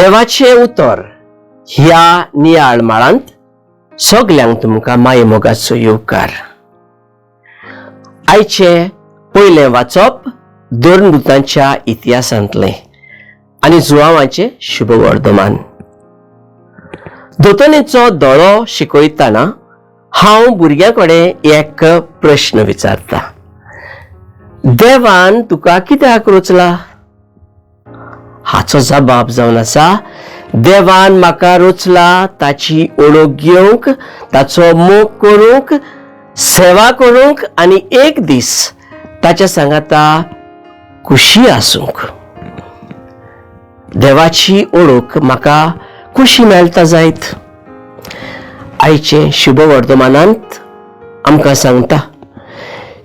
देवाचें उतर ह्या नियाळ माळांत सगल्यांक तुमकां मायेमोगाचो येवकार. आयचें पयलें वाचप धर्मदूतांच्या इतिहासांतलें आनी जुवांवाचें शुभवर्धमान. दोतोनीचो दोळो शिकयतना हांव भुरग्यां कडेन एक प्रश्न विचारता, देवान तुका कित्याक रोचला? हाचो जबाब जावन आसा, देवान म्हाका रोचला ताची ओळख घेवंक, ताचो मोग करूंक, सेवा करूंक आनी एक दीस ताच्या सांगाता खुशी आसूंक. देवाची ओळख म्हाका खुशी मेळटा जायत. आयचें शुभवर्धमानांत आमकां सांगता,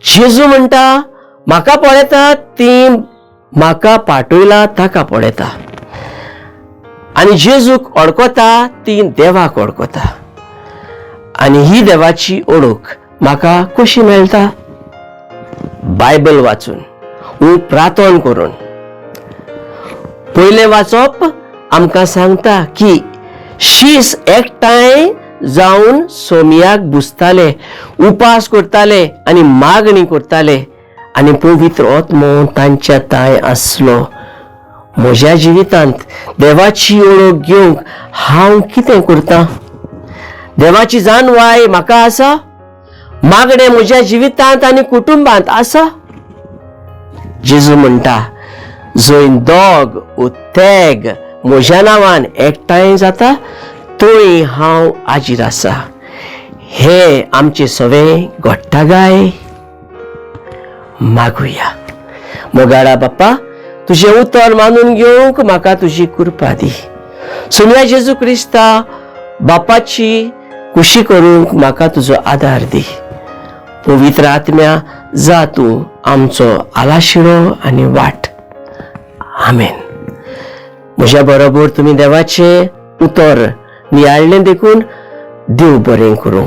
जेजू म्हणटा, म्हाका पळयता ती म्हाका पाठयला ताका पळयता, आनी जेजूक ओळखता ती देवाक ओळखता. आनी ही देवाची ओळख म्हाका कशी मेळटा? बायबल वाचून व प्रार्थना करून. पयलें वाचप आमकां सांगता की शीस एकठांय जावन सोमयाक बुजताले, उपास करताले आनी मागणी करताले आनी पवित्र आत्मो तांच्या ताय आसलो. म्हज्या जिवितांत देवाची ओळख घेवंक हांव कितें करतां? देवाची जाणवाय म्हाका आसा? मागणें म्हज्या जिवितांत आनी कुटुंबांत आसा? जेजू म्हणटा, जंय दोग तेग म्हज्या नांवान एकठांय जाता थंय हांव हाजीर आसा. हे आमचे सवे घडटा काय? मागुया. मोगाळा बाप्पा, तुजें उतर मानून घेवंक म्हाका तुजी कृपा दी. सोमया जेजू क्रिस्ता, बापाची खुशी करूंक म्हाका तुजो आदार दी. पवित्र आत्म्या, जा तूं आमचो आलाशिरो आनी वाट. आमेन. म्हज्या बरोबर तुमी देवाचें उतर नियाळ्ळें देखून देव बरें करूं.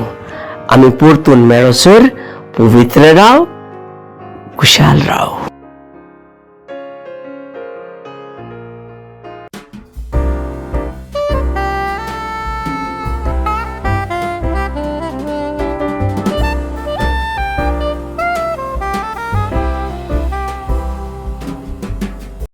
आमी परतून मेळसर पवित्र राव, खुशाल राव.